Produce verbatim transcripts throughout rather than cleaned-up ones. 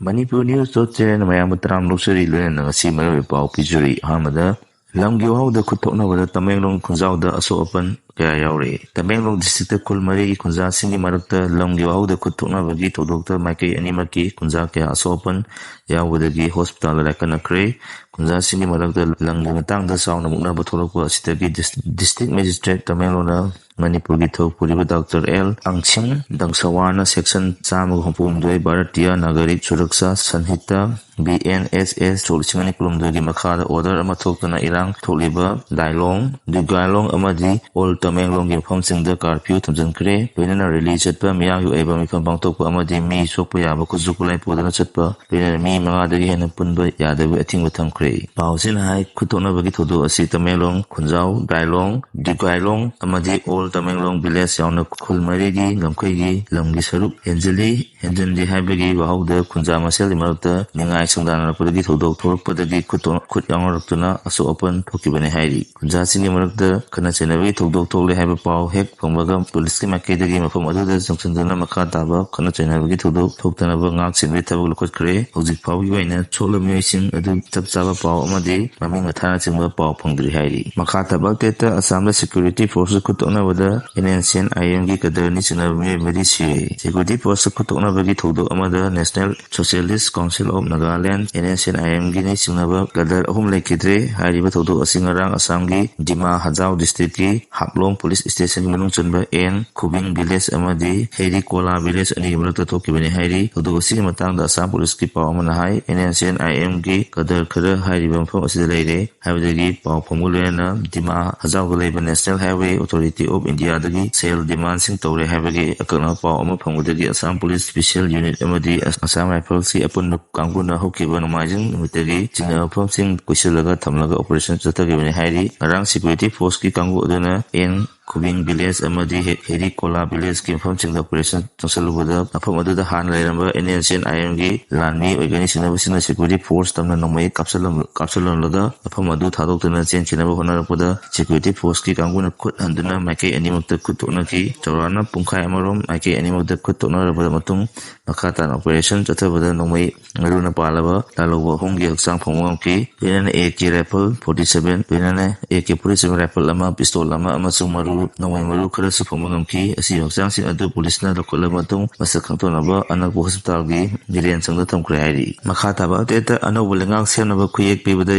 Manipur News dot channel ꯃꯌꯥꯝꯕꯨ ꯇꯔꯥꯝꯅ ꯑꯣꯛꯆꯔꯤ, ꯂꯣꯏꯅꯅ ꯉꯁꯤ ꯃꯔꯨꯑꯣꯏꯕ ꯄꯥꯎ ꯄꯤꯖꯔꯤ꯫ ꯑꯍꯥꯟꯕꯗ, ꯂꯝꯒꯤ ꯋꯥꯍꯧꯗ ꯈꯨꯠ ꯊꯣꯛꯅꯕꯗ ꯇꯃꯦꯡꯂꯣꯡ ꯈꯨꯟꯖꯥꯎꯗ ꯑꯁꯣꯛ ꯑꯄꯟ ꯀꯌꯥ ꯌꯥꯎꯔꯤ꯫ ꯇꯃꯦꯡꯂꯣꯡ district ꯈꯨꯜ ꯃꯔꯤꯒꯤ ꯈꯨꯟꯖꯥꯁꯤꯡꯒꯤ ꯃꯔꯛꯇ ꯂꯝꯒꯤ ꯋꯥꯍꯧꯗ ꯈꯨꯠ ꯊꯣꯛꯅꯕꯒꯤ ꯊꯧꯗꯣꯛꯇ ꯃꯥꯏꯀꯩ ꯑꯅꯤꯃꯛꯀꯤ ꯈꯨꯟꯖꯥ ꯀꯌꯥ ꯑꯁꯣꯛ ꯑꯄꯟ ꯌꯥꯎꯕꯗꯒꯤ hospital ꯗ ꯂꯥꯏꯀꯠꯅꯈ꯭ꯔꯦ꯫ ꯈꯨꯟꯖꯥꯁꯤꯡꯒꯤ ꯃꯔꯛꯇ ꯂꯝꯒꯤ ꯃꯇꯥꯡꯗ ꯆꯥꯎꯅ ꯃꯨꯛꯅꯕ ꯊꯣꯛꯂꯛꯄ ꯑꯁꯤꯗꯒꯤ dis-, district magistrate ꯇꯃꯦꯡꯂꯣꯡꯅ ꯃꯅꯤꯄꯨꯔꯒꯤ ꯊꯧ ꯄꯨꯔꯤꯕ ꯗꯥꯛꯇꯔ ꯑꯦꯜ ꯑꯪꯁꯤꯡ ꯗꯪꯁꯋꯥꯅ section ꯆꯥꯝꯃꯒ ꯍꯨꯝꯐꯨ ꯍꯨꯝꯗꯣꯏ, Bharatiya ꯅꯥꯒꯔꯤꯛ Suraksha ꯁꯟꯍꯤꯇꯥ, B N S S ꯁꯣꯛ ꯂꯤꯁꯤꯡ ꯑꯅꯤ ꯀꯨꯟꯍꯨꯝꯗꯣꯏꯒꯤ ꯃꯈꯥꯗ order ꯑꯃ ꯊꯣꯛꯇꯨꯅ ꯏꯔꯥꯡ ꯊꯣꯛꯂꯤꯕ ꯗꯥꯏꯂꯣꯡ, ꯗꯤꯒꯥꯏꯂꯣꯡ ꯑꯃꯗꯤ ꯑꯣꯜ ꯇꯃꯦꯡꯂꯣꯡꯒꯤ ꯃꯐꯝꯁꯤꯡꯗ curfew ꯊꯝꯖꯤꯟꯈ꯭ꯔꯦ꯫ ꯂꯣꯏꯅꯅ rally ꯆꯠꯄ, ꯃꯤꯌꯥꯝꯒꯤ ꯑꯣꯏꯕ ꯃꯤꯐꯝ ꯄꯥꯡꯊꯣꯛꯄ ꯑꯃꯗꯤ ꯃꯤ ꯁꯣꯛꯄ ꯌꯥꯕ ꯈꯨꯠꯁꯨ ꯈꯨꯠꯂꯥꯏ ꯄꯨꯗꯨꯅ ꯆꯠꯄ, ꯂꯣꯏꯅꯅ ꯃꯤ ꯃꯉꯥꯗꯒꯤ ꯍꯦꯟꯅ ꯄꯨꯟꯕ ꯌꯥꯗꯕꯒꯤ ꯑꯊꯤꯡꯕ ꯊꯝꯈ꯭ꯔꯦ꯫ ꯄꯥꯎꯁꯤꯅ ꯍꯥꯏ, ꯈꯨꯠ ꯊꯣꯛꯅꯕꯒꯤ ꯊꯧꯗꯣꯛ ꯑꯁꯤ ꯇꯃꯦꯡꯂꯣꯡ, ꯈꯨꯟꯖꯥꯎ, ꯗꯥꯏꯂꯣꯡ, ꯗꯤꯒꯥꯏꯂꯣꯡ ꯑꯃꯗꯤ ꯑꯣꯜ ꯇꯃꯦꯡꯂꯣꯡ village ꯌꯥꯎꯅ ꯈꯨꯜ ꯃꯔꯤꯒꯤ ꯉꯝꯈꯩꯒꯤ ꯂꯝꯒꯤ ꯁꯔꯨꯛ ꯍꯦꯟꯖꯤꯜꯂꯤ, ꯍꯦꯟꯖꯤꯟꯗꯦ ꯍꯥꯏꯕꯒꯤ ꯋꯥꯍꯧꯗ ꯈꯨꯟꯖꯥ ꯃꯁꯦꯜꯒꯤ ꯃꯔꯛꯇ ꯅꯤꯡꯉꯥꯏ ꯁꯪꯗꯥꯅꯔꯛꯄꯗꯒꯤ ꯊꯧꯗꯣꯛ ꯊꯣꯛꯂꯛꯄꯗꯒꯤ ꯈꯨꯠ ꯊꯣꯛ-, ꯈꯨꯠ ꯌꯥꯎꯅꯔꯛꯇꯨꯅ ꯑꯁꯣꯛ ꯑꯄꯟ ꯊꯣꯛꯈꯤꯕꯅꯤ ꯍꯥꯏꯔꯤ꯫ ꯈꯨꯟꯖꯥꯁꯤꯡꯒꯤ ꯃꯔꯛꯇ ꯈꯠꯅ ꯆꯩꯅꯕꯒꯤ ꯊꯧꯗꯣꯛ ꯊꯣꯛꯂꯦ ꯍꯥꯏꯕ ꯄꯥꯎ ꯍꯦꯛ ꯐꯪꯕꯒ ꯄꯨꯂꯤꯁꯀꯤ ꯃꯥꯏꯀꯩꯗꯒꯤ ꯃꯐꯝ ꯑꯗꯨꯗ ꯆꯪꯁꯤꯟꯗꯨꯅ ꯃꯈꯥ ꯇꯥꯕ ꯈꯠꯅ ꯆꯩꯅꯕꯒꯤ ꯊꯧꯗꯣꯛ ꯊꯣꯛꯇꯅꯕ ꯉꯥꯛ ꯁꯦꯟꯕꯒꯤ ꯊꯕꯛ ꯂꯧꯈꯠꯈ꯭ꯔꯦ꯫ ꯍꯧꯖꯤꯛ ꯐꯥꯎꯒꯤ ꯑꯣꯏꯅ ꯁꯣꯛꯂꯕ ꯃꯤꯑꯣꯏꯁꯤꯡ ꯑꯗꯨ ꯆꯞ ꯆꯥꯕ ꯄꯥꯎ ꯑꯃꯗꯤ ꯃꯃꯤꯡ ꯃꯊꯥꯅꯆꯤꯡꯕ ꯄꯥꯎ ꯐꯪꯗ꯭ꯔꯤ ꯍꯥꯏꯔꯤ꯫ ꯃꯈꯥ ꯇꯥꯕ update ꯇ, ꯑꯁꯥꯝꯗ security force ꯈꯨꯠ ꯊꯣꯛꯅꯕꯗ N S C N I M ꯒꯤ ꯀꯗꯔꯅꯤ ꯆꯤꯡꯅꯕ ꯃꯤꯑꯣꯏ ꯃꯔꯤ ꯁꯤꯔꯦ꯫ Security force ꯈꯨꯠ ꯊꯣꯛꯅꯕꯒꯤ ꯊꯧꯗꯣꯛ ꯑꯃꯗ National Socialist Council of Nagaland, N S C N I M ꯒꯤꯅ ꯆꯤꯡꯅꯕ ꯀꯗꯔ ꯑꯍꯨꯝ ꯂꯩꯈꯤꯗ꯭ꯔꯦ꯫ ꯍꯥꯏꯔꯤꯕ ꯊꯧꯗꯣꯛ ꯑꯁꯤ ꯉꯔꯥꯡ ꯑꯁꯥꯝꯒꯤ ꯗꯤꯃꯥ ꯍꯖꯥꯎ district ꯀꯤ ꯍꯥꯞꯂꯣꯡ police station ꯒꯤ ꯃꯅꯨꯡ ꯆꯟꯕ ꯑꯦꯟ ꯈꯨꯕꯤꯡ village ꯑꯃꯗꯤ ꯍꯦꯔꯤꯀꯣꯂꯥ village ꯑꯅꯤꯒꯤ ꯃꯔꯛꯇ ꯊꯣꯛꯈꯤꯕꯅꯤ ꯍꯥꯏꯔꯤ꯫ ꯊꯧꯗꯣꯛ ꯑꯁꯤꯒꯤ ꯃꯇꯥꯡꯗ ꯑꯁꯥꯝ ꯄꯨꯂꯤꯁꯀꯤ ꯄꯥꯎ ꯑꯃꯅ ꯍꯥꯏ, N S C N I M ꯒꯤ ꯀꯗꯔ ꯈꯔ ꯍꯥꯏꯔꯤꯕ ꯃꯐꯝ ꯑꯁꯤꯗ ꯂꯩꯔꯦ ꯍꯥꯏꯕꯗꯒꯤ ꯄꯥꯎ ꯐꯪꯕ ꯂꯣꯏꯅꯅ ꯗꯤꯃꯥ ꯍꯖꯥꯎꯗ ꯂꯩꯕ National Highway Authority of India ꯗꯒꯤ ꯁꯦꯜ demand ꯁꯤꯡ ꯇꯧꯔꯦ ꯍꯥꯏꯕꯒꯤ ꯑꯀꯛꯅꯕ ꯄꯥꯎ ꯑꯃ ꯐꯪꯕꯗꯒꯤ ꯑꯁꯥꯝ ꯄꯨꯂꯤꯁ special unit ꯑꯃꯗꯤ ꯑꯁꯥꯝ ꯔꯥꯏꯐꯜꯁꯀꯤ ꯑꯄꯨꯟꯕ ꯀꯥꯡꯕꯨꯅ ꯍꯧꯈꯤꯕ ꯅꯣꯡꯃꯥꯏꯖꯤꯡ ꯅꯨꯃꯤꯠꯇꯒꯤ ꯆꯤꯡꯅꯕ ꯃꯐꯝꯁꯤꯡ ꯀꯣꯏꯁꯤꯜꯂꯒ ꯊꯝꯂꯒ operation ꯆꯠꯊꯈꯤꯕꯅꯤ ꯍꯥꯏꯔꯤ꯫ ꯉꯔꯥꯡ security force ꯀꯤ ꯀꯥꯡꯕꯨ ꯑꯗꯨꯅ ꯑꯦꯟ ꯈꯨꯕꯤꯡ ꯚꯤꯂꯦꯖ ꯑꯃꯗꯤ ꯍꯦ-, ꯍꯦꯔꯤꯀꯣꯂꯥ ꯚꯤꯂꯦꯖꯀꯤ ꯃꯐꯝꯁꯤꯡꯗ ꯑꯣꯄꯔꯦꯁꯟ ꯆꯪꯁꯤꯜꯂꯨꯕꯗ ꯃꯐꯝ ꯑꯗꯨꯗ ꯍꯥꯟꯅ ꯂꯩꯔꯝꯕ ꯑꯦꯟ ꯑꯦꯟ ꯁꯤ ꯑꯦꯟ ꯑꯥꯏ ꯑꯦꯝꯒꯤ ꯂꯥꯟꯃꯤ ꯑꯣꯏꯒꯅꯤ ꯆꯤꯡꯅꯕꯁꯤꯡꯅ ꯁꯦꯀ꯭ꯌꯨꯔꯤꯇꯤ ꯐꯣꯔꯁ ꯇꯝꯅ ꯅꯣꯡꯃꯩ ꯀꯥꯞꯁꯤꯜꯂꯝ-, ꯀꯥꯞꯁꯤꯜꯂꯝꯂꯒ ꯃꯐꯝ ꯑꯗꯨ ꯊꯥꯗꯣꯛꯇꯨꯅ ꯆꯦꯟꯈꯤꯅꯕ ꯍꯣꯠꯅꯔꯛꯄꯗ ꯁꯦꯀ꯭ꯌꯨꯔꯤꯇꯤ ꯐꯣꯔꯁꯀꯤ ꯀꯥꯡꯕꯨꯅ ꯈꯨꯠ ꯍꯟꯗꯨꯅ ꯃꯥꯏꯀꯩ ꯑꯅꯤꯃꯛꯇ ꯈꯨꯠ ꯊꯣꯛꯅꯈꯤ꯫ ꯆꯥꯎꯔꯥꯛꯅ ꯄꯨꯡꯈꯥꯏ ꯑꯃꯔꯣꯝ ꯃꯥꯏꯀꯩ ꯑꯅꯤꯃꯛꯇ ꯈꯨꯠ ꯊꯣꯛꯅꯔꯕ ꯃꯇꯨꯡ ꯃꯈꯥ ꯇꯥꯅ ꯑꯣꯄꯔꯦꯁꯟ ꯆꯠꯊꯕꯗ ꯅꯣꯡꯃꯩ ꯃꯔꯨꯅ ꯄꯥꯜꯂꯕ ꯂꯥꯜꯍꯧꯕ ꯑꯍꯨꯝꯒꯤ ꯍꯛꯆꯥꯡ ꯐꯪꯕ ꯉꯝꯈꯤ꯫ ꯂꯣꯏꯅꯅ A K rifle forty seven, ꯂꯣꯏꯅꯅ A K forty seven rifle ꯑꯃ, ꯄꯤꯁꯇꯣꯜ ꯑꯃ ꯑꯃꯁꯨꯡ ꯃꯔꯨ, ꯅꯣꯡꯃꯩ ꯃꯔꯨ ꯈꯔꯁꯨ ꯐꯪꯕ ꯉꯝꯈꯤ꯫ ꯑꯁꯤꯒꯤ ꯍꯛꯆꯥꯡꯁꯤꯡ ꯑꯗꯨ ꯄꯨꯂꯤꯁꯅ ꯂꯧꯈꯠꯂꯕ ꯃꯇꯨꯡ ꯃꯁꯛ ꯈꯪꯗꯣꯛꯅꯕ ꯑꯅꯛꯄ ꯍꯣꯁꯄꯤꯇꯥꯜꯒꯤ ꯃꯤꯔꯦꯟꯁꯪꯗ ꯊꯝꯈ꯭ꯔꯦ ꯍꯥꯏꯔꯤ꯫ ꯃꯈꯥ ꯇꯥꯕ ꯑꯞꯗꯦꯠꯇ ꯑꯅꯧꯕ ꯂꯩꯉꯥꯛ ꯁꯦꯝꯅꯕ ꯈꯨꯌꯦꯛ ꯄꯤꯕꯗ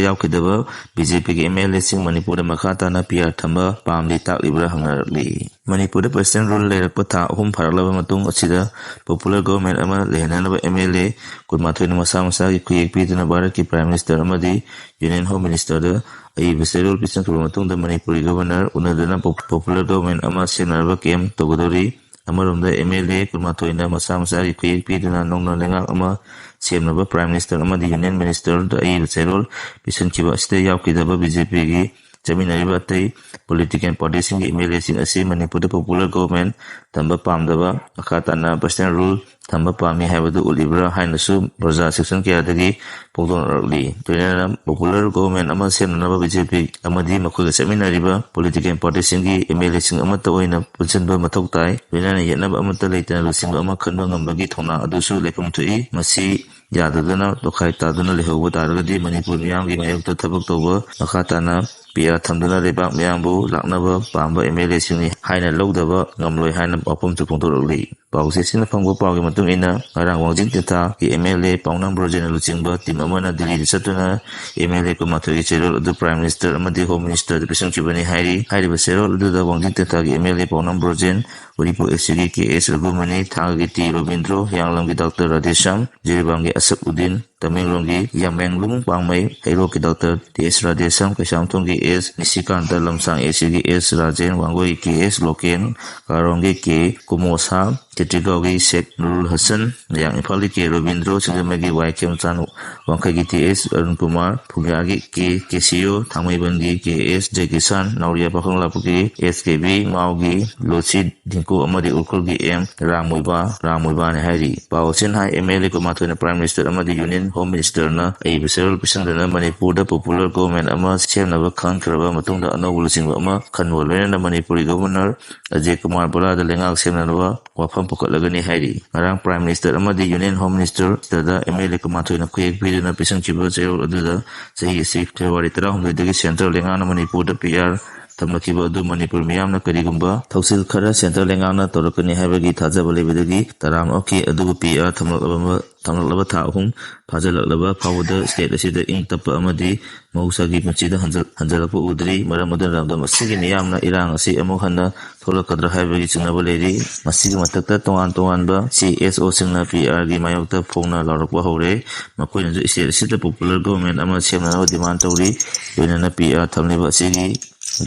ꯌꯥꯎꯈꯤꯗꯕ ꯕꯤ ꯖꯦ ꯄꯤꯒꯤ ꯑꯦꯝ ꯑꯦꯜ ꯑꯦꯁꯤꯡ ꯃꯅꯤꯄꯨꯔꯗ ꯃꯈꯥ ꯇꯥꯅ ꯄꯤ ꯑꯥꯔ ꯊꯝꯕ ꯄꯥꯝꯂꯤ ꯇꯥꯛꯂꯤꯕ꯭ꯔꯥ ꯍꯪꯅꯔꯛꯂꯤ꯫ ꯃꯅꯤꯄꯨꯔꯗ president rule ꯂꯩꯔꯛꯄ ꯊꯥ ꯑꯍꯨꯝ ꯐꯥꯔꯛꯂꯕ ꯃꯇꯨꯡ ꯑꯁꯤꯗ popular government ꯑꯃ ꯂꯩꯍꯟꯅꯅꯕ ꯑꯦꯝ ꯑꯦꯜ ꯑꯦ ꯀꯨꯟꯃꯥꯊꯣꯏꯅ ꯃꯁꯥ ꯃꯁꯥꯒꯤ ꯈꯨꯌꯦꯛ ꯄꯤꯗꯨꯅ ꯚꯥꯔꯠꯀꯤ Prime Minister ꯑꯃꯗꯤ Union Home Minister ꯗ ꯑꯏꯕ ꯆꯦꯔꯣꯜ ꯄꯤꯁꯤꯟꯈ꯭ꯔꯕ ꯃꯇꯨꯡꯗ ꯃꯅꯤꯄꯨꯔꯒꯤ Governor ꯎꯅꯗꯨꯅ pop-, popular government ꯑꯃ ꯁꯦꯝꯅꯅꯕ ꯀꯦꯝ ꯇꯧꯒꯗꯧꯔꯤ꯫ ꯑꯃꯔꯣꯝꯗ ꯑꯦꯝ ꯑꯦꯜ ꯑꯦ ꯀꯨꯟꯃꯥꯊꯣꯏꯅ ꯃꯁꯥ ꯃꯁꯥꯒꯤ ꯈꯨꯌꯦꯛ ꯄꯤꯗꯨꯅ ꯅꯧꯅ ꯂꯩꯉꯥꯛ ꯑꯃ ꯁꯦꯝꯅꯕ Prime Minister ꯑꯃꯗꯤ Union Minister ꯗ ꯑꯏꯕ ꯆꯦꯔꯣꯜ ꯄꯤꯁꯤꯟꯈꯤꯕ ꯑꯁꯤꯗ ꯌꯥꯎꯈꯤꯗꯕ ꯕꯤ ꯖꯦ ꯄꯤꯒꯤ ꯆꯠꯃꯤꯟꯅꯔꯤꯕ ꯑꯇꯩ political party ꯁꯤꯡꯒꯤ ꯑꯦꯝ ꯑꯦꯜ ꯑꯦꯁꯤꯡ ꯑꯁꯤ ꯃꯅꯤꯄꯨꯔꯗ popular government ꯊꯝꯕ ꯄꯥꯝꯗꯕ, ꯃꯈꯥ ꯇꯥꯅ president rule ꯊꯝꯕ ꯄꯥꯝꯃꯤ ꯍꯥꯏꯕꯗꯨ ꯎꯠꯂꯤꯕ꯭ꯔꯥ ꯍꯥꯏꯅꯁꯨ ꯄ꯭ꯔꯖꯥ section ꯀꯌꯥꯗꯒꯤ ꯐꯣꯡꯗꯣꯛꯅꯔꯛꯂꯤ꯫ ꯂꯣꯏꯅꯅ popular government ꯑꯃ ꯁꯦꯝꯅꯅꯕ ꯕꯤ ꯖꯦ ꯄꯤ ꯑꯃꯗꯤ ꯃꯈꯣꯏꯒ ꯆꯠꯃꯤꯟꯅꯔꯤꯕ political party ꯁꯤꯡꯒꯤ ꯑꯦꯝ ꯑꯦꯜ ꯑꯦꯁꯤꯡ ꯑꯃꯠꯇ ꯑꯣꯏꯅ ꯄꯨꯟꯁꯤꯟꯕ ꯃꯊꯧ ꯇꯥꯏ꯫ ꯂꯣꯏꯅꯅ ꯌꯦꯠꯅꯕ ꯑꯃꯠꯇ ꯂꯩꯇꯅ ꯂꯨꯆꯤꯡꯕ ꯑꯃ ꯈꯟꯕ ꯉꯝꯕꯒꯤ ꯊꯧꯅꯥ ꯑꯗꯨꯁꯨ ꯂꯩꯐꯝ ꯊꯣꯛꯏ꯫ ꯃꯁꯤ ꯌꯥꯗꯗꯨꯅ ꯇꯣꯈꯥꯏ ꯇꯥꯗꯨꯅ ꯂꯩꯍꯧꯕ ꯇꯥꯔꯒꯗꯤ ꯃꯅꯤꯄꯨꯔ ꯃꯤꯌꯥꯝꯒꯤ ꯃꯥꯌꯣꯛꯇ ꯊꯕꯛ ꯇꯧꯕ ꯃꯈꯥ ꯇꯥꯅ ꯄꯤ ꯑꯥꯔ ꯊꯝꯗꯨꯅ ꯂꯩꯕꯥꯛ ꯃꯤꯌꯥꯝꯕꯨ ꯂꯥꯛꯅꯕ ꯄꯥꯝꯕ ꯑꯦꯝ ꯑꯦꯜ ꯑꯦꯁꯤꯡꯅꯤ ꯍꯥꯏꯅ ꯂꯧꯗꯕ ꯉꯝꯂꯣꯏ ꯍꯥꯏꯅ ꯋꯥꯐꯝꯁꯨ ꯐꯣꯡꯗꯣꯔꯛꯂꯤ꯫ ꯄꯥꯎꯆꯦꯁꯤꯡꯅ ꯐꯪꯕ ꯄꯥꯎꯒꯤ ꯃꯇꯨꯡ ꯏꯟꯅ ꯉꯔꯥꯡ ꯋꯥꯡꯖꯤꯡ ꯇꯦꯟꯊꯥꯒꯤ ꯑꯦꯝ ꯑꯦꯜ ꯑꯦ ꯄꯥꯎꯅꯝ ꯕ꯭ꯔꯣꯖꯦꯟꯅ ꯂꯨꯆꯤꯡꯕ ꯇꯤꯝ ꯑꯃꯅ ꯗꯤꯜꯂꯤꯗ ꯆꯠꯇꯨꯅ ꯑꯦꯝ ꯑꯦꯜ ꯑꯦ ꯀꯨꯟꯃꯥꯊꯣꯏꯒꯤ ꯆꯦꯔꯣꯜ ꯑꯗꯨ Prime Minister ꯑꯃꯗꯤ Home Minister ꯗ ꯄꯤꯁꯤꯟꯈꯤꯕꯅꯤ ꯍꯥꯏꯔꯤ꯫ ꯍꯥꯏꯔꯤꯕ ꯆꯦꯔꯣꯜ ꯑꯗꯨꯗ ꯋꯥꯡꯖꯤꯡ ꯇꯦꯟꯊꯥꯒꯤ ꯑꯦꯝ ꯑꯦꯜ ꯑꯦ ꯄꯥꯎꯅꯝ ꯕ꯭ꯔꯣꯖꯦꯟ, ꯎꯔꯤꯄꯣꯛ ꯑꯦꯁ ꯁꯤꯒꯤ ꯀꯦ ꯑꯦꯁ ꯔꯘꯨꯃꯅꯤ, ꯊꯥꯡꯒꯒꯤ ꯇꯤ ꯔꯣꯕꯤꯟꯗ꯭ꯔꯣ, ꯍꯤꯌꯥꯡꯂꯝꯒꯤ ꯗꯥꯛꯇꯔ ꯔꯥꯙꯦꯁ꯭ꯌꯥꯝ, ꯖꯤꯔꯤꯕꯥꯝꯒꯤ ꯑꯁꯛ ꯎꯗꯤꯟ, ꯇꯃꯦꯡꯂꯣꯡꯒꯤ ꯌꯥꯝꯕꯦꯡꯂꯨꯡ ꯄꯥꯡꯃꯩ, ꯍꯩꯔꯣꯛꯀꯤ ꯗꯥꯛꯇꯔ ꯇꯤ ꯑꯦꯁ ꯔꯥꯙꯦꯁ꯭ꯌꯥꯝ, ꯀꯩꯁꯥꯝꯊꯣꯡꯒꯤ ꯑꯦꯁ ꯅꯤꯁꯤꯀꯥꯟꯇ, ꯂꯝꯁꯥꯡ ꯑꯦ ꯁꯤꯒꯤ ꯑꯦꯁ ꯔꯥꯖꯦꯟ, ꯋꯥꯡꯒꯣꯏꯒꯤ ꯀꯦ ꯑꯦꯁ ꯂꯣꯀꯦꯟ, ꯀꯥꯔꯣꯡꯒꯤ ꯀꯦ ꯀꯨꯃꯣꯁꯥ, ꯈꯦꯇ꯭ꯔꯤꯒꯥꯎꯒꯤ ꯁꯦꯛ ꯅꯨꯔꯨꯜ ꯍꯁꯟ, ꯃꯌꯥꯡ ꯏꯝꯐꯥꯜꯒꯤ ꯀꯦ ꯔꯣꯕꯤꯟꯗ꯭ꯔꯣ, ꯁꯤꯡꯖꯃꯩꯒꯤ ꯋꯥꯏ ꯈꯦꯝꯆꯥꯟ, ꯋꯥꯡꯈꯩꯒꯤ ꯇꯤ ꯑꯦꯁ ꯑꯔꯨꯟ ꯀꯨꯃꯥꯔ, ꯐꯨꯡꯌꯥꯒꯤ ꯀꯦ ꯀꯦꯁꯤꯌꯣ, ꯊꯥꯡꯃꯩꯕꯟꯒꯤ ꯀꯦ ꯑꯦꯁ ꯖꯦꯀꯤꯁꯥꯟ, ꯅꯥꯎꯔꯤꯌꯥ ꯄꯥꯈꯪꯂꯥꯛꯄꯒꯤ ꯑꯦꯁ ꯀꯦ ꯕꯤ, ꯃꯥꯎꯒꯤ ꯂꯣꯁꯤ ꯙꯤꯡꯀꯨ ꯑꯃꯗꯤ ꯎꯈ꯭ꯔꯨꯜꯒꯤ ꯑꯦꯝ ꯔꯥꯝꯃꯣꯏꯕ, ꯔꯥꯝꯃꯣꯏꯕꯥꯅꯤ ꯍꯥꯏꯔꯤ꯫ ꯄꯥꯎ ꯑꯁꯤꯅ ꯍꯥꯏ, ꯑꯦꯝ ꯑꯦꯜ ꯑꯦ ꯀꯨꯟꯃꯥꯊꯣꯏꯅ Prime Minister ꯑꯃꯗꯤ Union Home Ministerꯅ ꯑꯏꯕ ꯆꯦꯔꯣꯜ ꯄꯤꯁꯤꯟꯗꯨꯅ ꯃꯅꯤꯄꯨꯔꯗ popular government ꯑꯃ ꯁꯦꯝꯅꯕ ꯈꯟꯈ꯭ꯔꯕ ꯃꯇꯨꯡꯗ ꯑꯅꯧꯕ ꯂꯨꯆꯤꯡꯕ ꯑꯃ ꯈꯟꯕꯒ ꯂꯣꯏꯅꯅ ꯃꯅꯤꯄꯨꯔꯒꯤ Governor ꯑꯖꯌ ꯀꯨꯃꯥꯔ ꯕꯂꯥꯗ ꯂꯩꯉꯥꯛ ꯁꯦꯝꯅꯅꯕ ꯋꯥꯐꯝ ꯄꯨꯈꯠꯂꯒꯅꯤ ꯍꯥꯏꯔꯤ꯫ ꯉꯔꯥꯡ Prime Minister ꯑꯃꯗꯤ Union Home Ministerꯗ ꯑꯦꯝ ꯑꯦꯜ ꯑꯦ ꯀꯨꯟꯃꯥꯊꯣꯏꯅ ꯈꯨꯌꯦꯛ ꯄꯤꯗꯨꯅ ꯄꯤꯁꯤꯟꯈꯤꯕ ꯆꯦꯔꯣꯜ ꯑꯗꯨꯗ ꯆꯍꯤ ꯑꯁꯤ February ꯇꯔꯥꯍꯨꯝꯗꯣꯏꯗꯒꯤ central ꯂꯩꯉꯥꯛꯅ ꯃꯅꯤꯄꯨꯔꯗ ꯄꯤ ꯑꯥꯔ ꯊꯝꯂꯛꯈꯤꯕ ꯑꯗꯨ ꯃꯅꯤꯄꯨꯔ ꯃꯤꯌꯥꯝꯅ ꯀꯔꯤꯒꯨꯝꯕ ꯊꯧꯁꯤꯜ ꯈꯔ central ꯂꯩꯉꯥꯛꯅ ꯇꯧꯔꯛꯀꯅꯤ ꯍꯥꯏꯕꯒꯤ ꯊꯥꯖꯕ ꯂꯩꯕꯗꯒꯤ ꯇꯔꯥꯝ ꯑꯣꯛꯈꯤ, ꯑꯗꯨꯕꯨ ꯄꯤ ꯑꯥꯔ ꯊꯝꯂꯛꯂꯕ ꯊꯝꯂꯛꯂꯕ ꯊꯥ ꯑꯍꯨꯝ ꯐꯥꯖꯤꯜꯂꯛꯂꯕ ꯐꯥꯎꯕꯗ state ꯑꯁꯤꯗ ꯏꯪ ꯇꯞꯄ ꯑꯃꯗꯤ ꯃꯍꯧꯁꯥꯒꯤ ꯄꯨꯟꯁꯤꯗ ꯍꯟꯖ-, ꯍꯟꯖꯤꯜꯂꯛꯄ ꯎꯗ꯭ꯔꯤ꯫ ꯃꯔꯝ ꯑꯗꯨꯅ ꯂꯝꯗꯝ ꯑꯁꯤꯒꯤ ꯃꯤꯌꯥꯝꯅ ꯏꯔꯥꯡ ꯑꯁꯤ ꯑꯃꯨꯛ ꯍꯟꯅ ꯊꯣꯛꯂꯛꯀꯗ꯭ꯔꯥ ꯍꯥꯏꯕꯒꯤ ꯆꯤꯡꯅꯕ ꯂꯩꯔꯤ꯫ ꯃꯁꯤꯒꯤ ꯃꯊꯛꯇ ꯇꯣꯉꯥꯟ ꯇꯣꯉꯥꯟꯕ ꯁꯤ ꯑꯦꯁ ꯑꯣꯁꯤꯡꯅ ꯄꯤ ꯑꯥꯔꯒꯤ ꯃꯥꯌꯣꯛꯇ ꯐꯣꯡꯅ ꯂꯥꯎꯔꯛꯄ ꯍꯧꯔꯦ꯫ ꯃꯈꯣꯏꯅꯁꯨ state ꯑꯁꯤꯗ popular government ꯑꯃ ꯁꯦꯝꯅꯅꯕ demand ꯇꯧꯔꯤ꯫ ꯂꯣꯏꯅꯅ ꯄꯤ ꯑꯥꯔ ꯊꯝꯂꯤꯕ ꯑꯁꯤꯒꯤ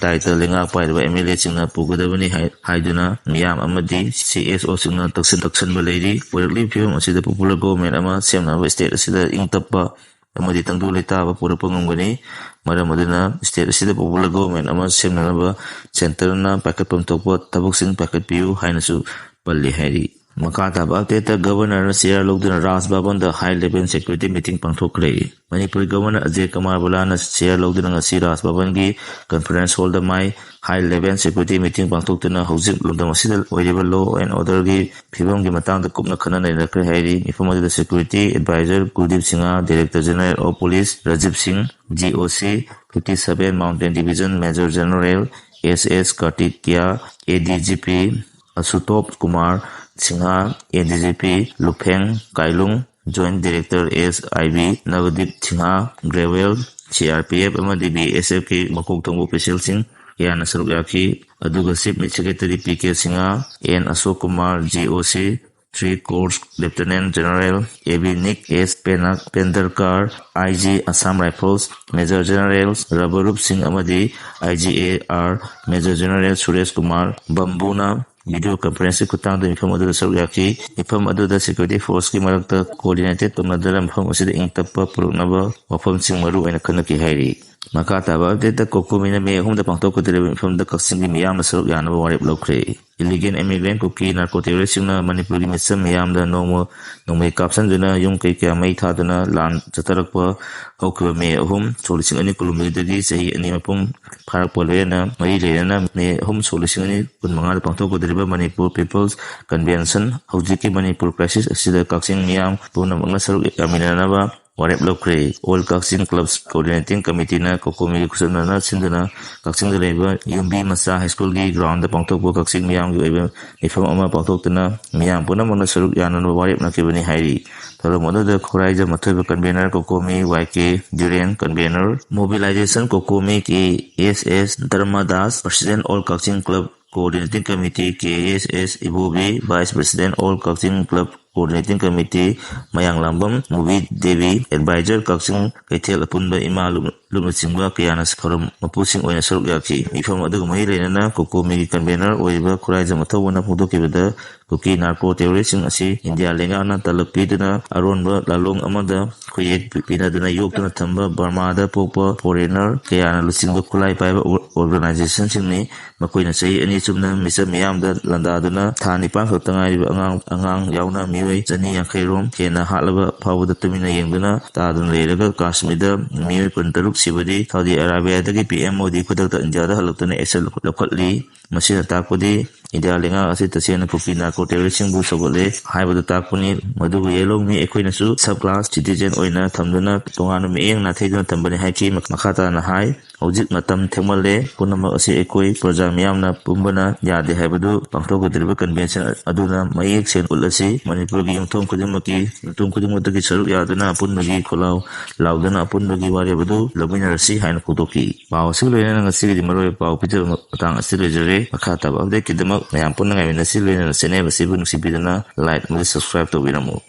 ꯗꯥꯏꯇ ꯂꯩꯉꯥꯛ ꯄꯥꯏꯔꯤꯕ ꯑꯦꯝ ꯑꯦꯜ ꯑꯦꯁꯤꯡꯅ ꯄꯨꯒꯗꯕꯅꯤ ꯍꯥꯏ-, ꯍꯥꯏꯗꯨꯅ ꯃꯤꯌꯥꯝ ꯑꯃꯗꯤ ꯁꯤ ꯑꯦꯁ ꯑꯣꯁꯤꯡꯅ ꯇꯛꯁꯤꯟ ꯇꯛꯁꯤꯟꯕ ꯂꯩꯔꯤ꯫ ꯑꯣꯏꯔꯛꯂꯤꯕ ꯐꯤꯕꯝ ꯑꯁꯤꯗ popular government ꯑꯃ ꯁꯦꯝꯅꯕ state ꯑꯁꯤꯗ ꯏꯪ ꯇꯞꯄ ꯑꯃꯗꯤ ꯇꯪꯗꯨ ꯂꯩꯇꯥꯕ ꯄꯨꯔꯛꯄ ꯉꯝꯒꯅꯤ꯫ ꯃꯔꯝ ꯑꯗꯨꯅ state ꯑꯁꯤꯗ popular government ꯑꯃ ꯁꯦꯝꯅꯅꯕ centreꯅ ꯄꯥꯏꯈꯠꯐꯝ ꯊꯣꯛꯄ ꯊꯕꯛꯁꯤꯡ ꯄꯥꯏꯈꯠꯄꯤꯌꯨ ꯍꯥꯏꯅꯁꯨ ꯄꯜꯂꯤ ꯍꯥꯏꯔꯤ꯫ ꯃꯈꯥ ꯇꯥꯕ updateꯇ Governorꯅ chair ꯂꯧꯗꯨꯅ ꯔꯥꯖ ꯚꯕꯟꯗ high level security meeting ꯄꯥꯡꯊꯣꯛꯈ꯭ꯔꯦ꯫ ꯃꯅꯤꯄꯨꯔꯒꯤ Governor ꯑꯖꯌ ꯀꯨꯃꯥꯔ ꯕꯂꯥꯅ chair ꯂꯧꯗꯨꯅ ꯉꯁꯤ ꯔꯥꯖ ꯚꯕꯟꯒꯤ conference hallꯗ ꯃꯥꯏ high level security meeting ꯄꯥꯡꯊꯣꯛꯇꯨꯅ ꯍꯧꯖꯤꯛ ꯂꯝꯗꯝ ꯑꯁꯤꯗ ꯑꯣꯏꯔꯤꯕ law and orderꯒꯤ ꯐꯤꯕꯝꯒꯤ ꯃꯇꯥꯡꯗ ꯀꯨꯞꯅ ꯈꯟꯅ ꯅꯩꯅꯈ꯭ꯔꯦ ꯍꯥꯏꯔꯤ꯫ ꯃꯤꯐꯝ ꯑꯗꯨꯗ security advisor ꯀꯨꯜꯗꯤꯞ Singh, Director General of Police Rajiv ꯁꯤꯡ, G O C fifty seven Mountain Division Major General S S ꯀꯥꯔꯇꯤꯛꯌꯥ, A D G P ꯑꯁꯨꯇꯣꯞ Kumar Singh, A D G P ꯂꯨꯐꯦꯡ ꯀꯥꯏꯂꯨꯡ, Joint Director S I B ꯅꯕꯗꯤꯞ Singh, ꯒ꯭ꯔꯦꯋꯦꯜ, C R P F ꯑꯃꯗꯤ B S Fꯀꯤ ꯃꯀꯣꯛ ꯊꯣꯡꯕ officialꯁꯤꯡ ꯀꯌꯥꯅ ꯁꯔꯨꯛ ꯌꯥꯈꯤ꯫ ꯑꯗꯨꯒ Chief Secretary P K Singh, N Ashok Kumar, G O C three Corps Lieutenant General A B Nick, S ꯄꯦꯅꯥꯛ ꯄꯦꯟꯗꯔꯀꯥꯔ, I G Assam Rifles Major General ꯔꯕꯔꯨꯞ ꯁꯤꯡ ꯑꯃꯗꯤ I G A R Major General Suresh Kumar ꯕꯝꯕꯨꯅ video conference ꯀꯤ ꯈꯨꯠꯊꯥꯡꯗ ꯃꯤꯐꯝ ꯑꯗꯨꯗ ꯁꯔꯨꯛ ꯌꯥꯈꯤ꯫ ꯃꯤꯐꯝ ꯑꯗꯨꯗ security force ꯀꯤ ꯃꯔꯛꯇ coordinate ꯇꯧꯅꯗꯨꯅ ꯃꯐꯝ ꯑꯁꯤꯗ ꯏꯪ ꯇꯞꯄ ꯄꯨꯔꯛꯅꯕ ꯋꯥꯐꯝꯁꯤꯡ ꯃꯔꯨ ꯑꯣꯏꯅ ꯈꯟꯅꯈꯤ ꯍꯥꯏꯔꯤ꯫ ꯃꯈꯥ ꯇꯥꯕ update ꯇ COCOMI ꯅ ꯃꯦ ꯑꯍꯨꯝꯗ ꯄꯥꯡꯊꯣꯛꯀꯗꯧꯔꯤꯕ ꯃꯤꯐꯝꯗ ꯀꯛꯆꯤꯡꯒꯤ ꯃꯤꯌꯥꯝꯅ ꯁꯔꯨꯛ ꯌꯥꯅꯕ ꯋꯥꯔꯦꯞ ꯂꯧꯈ꯭ꯔꯦ꯫ Illegal immigrant ꯀꯨꯀꯤ narco terrorist ꯁꯤꯡꯅ ꯃꯅꯤꯄꯨꯔꯒꯤ ꯃꯤꯆꯝ ꯃꯤꯌꯥꯝꯗ ꯅꯣꯡꯃ ꯅꯣꯡꯃꯒꯤ ꯀꯥꯞꯁꯤꯟꯗꯨꯅ ꯌꯨꯝ ꯀꯩ ꯀꯌꯥ ꯃꯩ ꯊꯥꯗꯨꯅ ꯂꯥꯟ ꯆꯠꯊꯔꯛꯄ ꯍꯧꯈꯤꯕ ꯃꯦ ꯑꯍꯨꯝ ꯁꯣꯛ ꯂꯤꯁꯤꯡ ꯑꯅꯤ ꯀꯨꯟꯍꯨꯝꯗꯣꯏꯗꯒꯤ ꯆꯍꯤ ꯑꯅꯤ ꯃꯄꯨꯡ ꯐꯥꯔꯛꯄ ꯂꯣꯏꯅꯅ ꯃꯔꯤ ꯂꯩꯅꯅ ꯃꯦ ꯑꯍꯨꯝ ꯁꯣꯛ ꯂꯤꯁꯤꯡ ꯑꯅꯤ ꯀꯨꯟꯃꯉꯥꯗ ꯄꯥꯡꯊꯣꯛꯀꯗꯧꯔꯤꯕ ꯃꯅꯤꯄꯨꯔ People's Convention, ꯍꯧꯖꯤꯛꯀꯤ ꯃꯅꯤꯄꯨꯔ crisis ꯑꯁꯤꯗ ꯀꯛꯆꯤꯡ ꯃꯤꯌꯥꯝ ꯄꯨꯝꯅꯃꯛꯅ ꯁꯔꯨꯛ ꯌꯥꯃꯤꯟꯅꯅꯕ ꯋꯥꯔꯦꯞ ꯂꯧꯈ꯭ꯔꯦ꯫ All ꯀꯛꯆꯤꯡ Clubs Coordinating Committee ꯅ COCOMI ꯒ ꯈꯨꯠꯁꯝꯅꯅ ꯁꯤꯟꯗꯨꯅ ꯀꯛꯆꯤꯡꯗ ꯂꯩꯕ ꯌꯨꯝꯕꯤ ꯃꯆꯥ high school ꯒꯤ ground ꯗ ꯄꯥꯡꯊꯣꯛꯄ ꯀꯛꯆꯤꯡ ꯃꯤꯌꯥꯝꯒꯤ ꯑꯣꯏꯕ ꯃꯤꯐꯝ ꯑꯃ ꯄꯥꯡꯊꯣꯛꯇꯨꯅ ꯃꯤꯌꯥꯝ ꯄꯨꯝꯅꯃꯛꯅ ꯁꯔꯨꯛ ꯌꯥꯅꯅꯕ ꯋꯥꯔꯦꯞꯅꯈꯤꯕꯅꯤ ꯍꯥꯏꯔꯤ꯫ ꯊꯧꯔꯝ ꯑꯗꯨꯗ ꯈꯨꯔꯥꯏꯖꯝ ꯑꯊꯣꯏꯕ, convener, COCOMI, Y K Dhiren, convener, Mobilization, COCOMI, K S S Dharmadas, President, All Kakching Club Coordinating Committee, K S S Ibobi, Vice President, All Kakching Club Coordinating Committee, Mayanglambam Mubi Devi, Advisor, Kakching Keithel ꯑꯄꯨꯟꯕ ꯏꯃꯥ ꯂꯨꯞ-, ꯂꯨꯞꯅꯆꯤꯡꯕ ꯀꯌꯥꯅ ꯊꯧꯔꯝ ꯃꯄꯨꯁꯤꯡ ꯑꯣꯏꯅ ꯁꯔꯨꯛ ꯌꯥꯈꯤ꯫ ꯃꯤꯐꯝ ꯑꯗꯨꯒ ꯃꯔꯤ ꯂꯩꯅꯅ COCOMI ꯒꯤ convener ꯑꯣꯏꯔꯤꯕ ꯈꯨꯔꯥꯏꯖꯝ ꯑꯊꯧꯕꯅ ꯐꯣꯡꯗꯣꯛꯈꯤꯕꯗ, ꯀꯨꯀꯤ narco terrorist ꯁꯤꯡ ꯑꯁꯤ ꯏꯟꯗꯤꯌꯥ ꯂꯩꯉꯥꯛꯅ ꯇꯂꯕ ꯄꯤꯗꯨꯅ ꯑꯔꯣꯟꯕ ꯂꯥꯂꯣꯡ ꯑꯃꯗ ꯈꯨꯌꯦꯛ ꯄꯤ-, ꯄꯤꯅꯗꯨꯅ ꯌꯣꯛꯇꯨꯅ ꯊꯝꯕ ꯕꯔꯃꯥꯗ ꯄꯣꯛꯄ foreigner ꯀꯌꯥꯅ ꯂꯨꯆꯤꯡꯕ ꯈꯨꯠꯂꯥꯏ ꯄꯥꯏꯕ ꯑꯣꯔ-, organization ꯁꯤꯡꯅꯤ꯫ ꯃꯈꯣꯏꯅ ꯆꯍꯤ ꯑꯅꯤ ꯆꯨꯞꯅ ꯃꯤꯆꯝ ꯃꯤꯌꯥꯝꯗ ꯂꯥꯟꯗꯥꯗꯨꯅ ꯊꯥ ꯅꯤꯄꯥꯟ ꯈꯛꯇ ꯉꯥꯏꯔꯤꯕ ꯑꯉꯥꯡ, ꯑꯉꯥꯡ ꯌꯥꯎꯅ ꯃꯤꯑꯣꯏ ꯆꯅꯤ ꯌꯥꯡꯈꯩ ꯔꯣꯝ ꯍꯦꯟꯅ ꯍꯥꯠꯂꯕ ꯐꯥꯎꯕꯗ ꯇꯨꯃꯤꯟꯅ ꯌꯦꯡꯗꯨꯅ ꯇꯥꯗꯨꯅ ꯂꯩꯔꯒ ꯀꯥꯁꯃꯤꯔꯗ ꯃꯤꯑꯣꯏ ꯀꯨꯟꯇꯔꯨꯛ ꯁꯤꯕꯗꯤ ꯁꯥꯎꯗꯤ ꯑꯔꯥꯕꯤꯌꯥꯗꯒꯤ ꯄꯤ ꯑꯦꯝ ꯃꯣꯗꯤ ꯈꯨꯗꯛꯇ ꯏꯟꯗꯤꯌꯥꯗ ꯍꯜꯂꯛꯇꯨꯅ action ꯂꯧꯈꯠꯂꯤ꯫ ꯃꯁꯤꯅ ꯇꯥꯛꯄꯗꯤ ꯏꯟꯗꯤꯌꯥ ꯂꯩꯉꯥꯛ ꯑꯁꯤ ꯇꯁꯦꯡꯅ ꯀꯨꯀꯤ narco terrorist ꯁꯤꯡꯕꯨ ꯁꯧꯒꯠꯂꯦ ꯍꯥꯏꯕꯗꯨ ꯇꯥꯛꯄꯅꯤ꯫ ꯃꯗꯨꯕꯨ ꯌꯦꯜꯍꯧꯃꯤ ꯑꯩꯈꯣꯏꯅꯁꯨ sub class citizen ꯑꯣꯏꯅ ꯊꯝꯗꯨꯅ ꯇꯣꯉꯥꯟꯕ ꯃꯤꯠꯌꯦꯡ ꯅꯥꯊꯩꯗꯨꯅ ꯊꯝꯕꯅꯤ ꯍꯥꯏꯈꯤ꯫ ꯃꯈꯥ ꯇꯥꯅ ꯍꯥꯏ, ꯍꯧꯖꯤꯛ ꯃꯇꯝ ꯊꯦꯡꯃꯜꯂꯦ꯫ ꯄꯨꯝꯅꯃꯛ ꯑꯁꯤ ꯑꯩꯈꯣꯏ ꯄ꯭ꯔꯖꯥ ꯃꯤꯌꯥꯝꯅ ꯄꯨꯝꯕꯅ ꯌꯥꯗꯦ ꯍꯥꯏꯕꯗꯨ ꯄꯥꯡꯊꯣꯛꯀꯗꯧꯔꯤꯕ convention ꯑꯗꯨꯅ ꯃꯌꯦꯛ ꯁꯦꯡꯅ ꯎꯠꯂꯁꯤ꯫ ꯃꯅꯤꯄꯨꯔꯒꯤ ꯌꯨꯝꯊꯣꯡ ꯈꯨꯗꯤꯡꯃꯛꯀꯤ, ꯌꯨꯝꯊꯣꯡ ꯈꯨꯗꯤꯡꯃꯛꯇꯒꯤ ꯁꯔꯨꯛ ꯌꯥꯗꯨꯅ ꯑꯄꯨꯟꯕꯒꯤ ꯈꯣꯜꯂꯥꯎ ꯂꯥꯎꯗꯨꯅ ꯑꯄꯨꯟꯕꯒꯤ ꯋꯥꯔꯦꯞ ꯑꯗꯨ ꯂꯧꯃꯤꯟꯅꯔꯁꯤ ꯍꯥꯏꯅ ꯐꯣꯡꯗꯣꯛꯈꯤ꯫ ꯄꯥꯎ ꯑꯁꯤꯒ ꯂꯣꯏꯅꯅ ꯉꯁꯤꯒꯤꯗꯤ ꯃꯔꯨꯑꯣꯏꯕ ꯄꯥꯎ ꯄꯤꯖꯕ ꯃꯇꯥꯡ ꯑꯁꯤꯗ ꯂꯣꯏꯖꯔꯦ꯫ ꯃꯈꯥ ꯇꯥꯕ update ꯀꯤꯗꯃꯛ ꯃꯌꯥꯝ ꯄꯨꯟꯅ ꯉꯥꯏꯃꯤꯟꯅꯁꯤ꯫ ꯂꯣꯏꯅꯅ channel ꯑꯁꯤꯕꯨ ꯅꯨꯡꯁꯤꯕꯤꯗꯨꯅ like ꯑꯃꯗꯤ subscribe ꯇꯧꯕꯤꯔꯝꯃꯨ꯫